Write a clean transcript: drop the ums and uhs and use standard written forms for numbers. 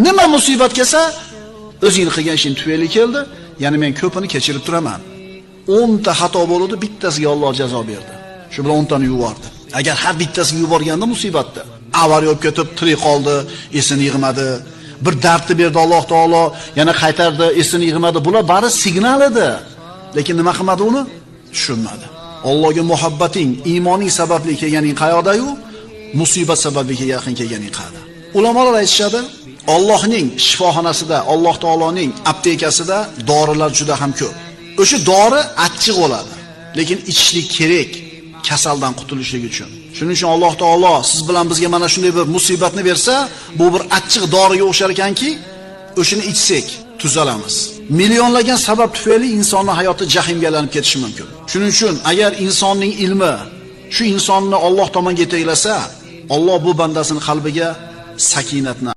Nima musibat kelsa, o'zing qilgan ishing tufayli keldi, ya'ni men ko'pini kechirib turaman. 10 ta xato bo'ldi, bittasiga Alloh jazo berdi. Shu bilan 10 tani yubordi. Agar har bittasiga yuborganda musibatda, avariya bo'lib ketib, tirik qoldi, esini yig'madi. Bir dardni berdi Alloh taolo, yana qaytardi, esini yig'madi. Bular bari signal edi. Lekin nima qilmadi uni? Tushunmadi. Allohga muhabbating, iymoning sababli kelganing qayoqda-yu, musibat sababli yaqin kelganing qayerda? Ulamolar aytishadi, Allohning shifoxonasida, Alloh taoloning aptekasida dorilar juda ham ko'p. O'sha dori achchiq bo'ladi, lekin ichishlik kerak kasaldan qutulishlik uchun. Shuning uchun Alloh taolo siz bilan bizga mana shunday bir musibatni bersa, bu bir achchiq doriga o'xshar ekanki, o'shini ichsak tuzalamiz. Millionlagan sabab tufayli insonning hayoti jahimga aylanib ketishi mumkin. Shuning uchun agar insonning ilmi shu insonni Alloh tomonga yetaklasa, Alloh bu bandasining qalbiga sakinatni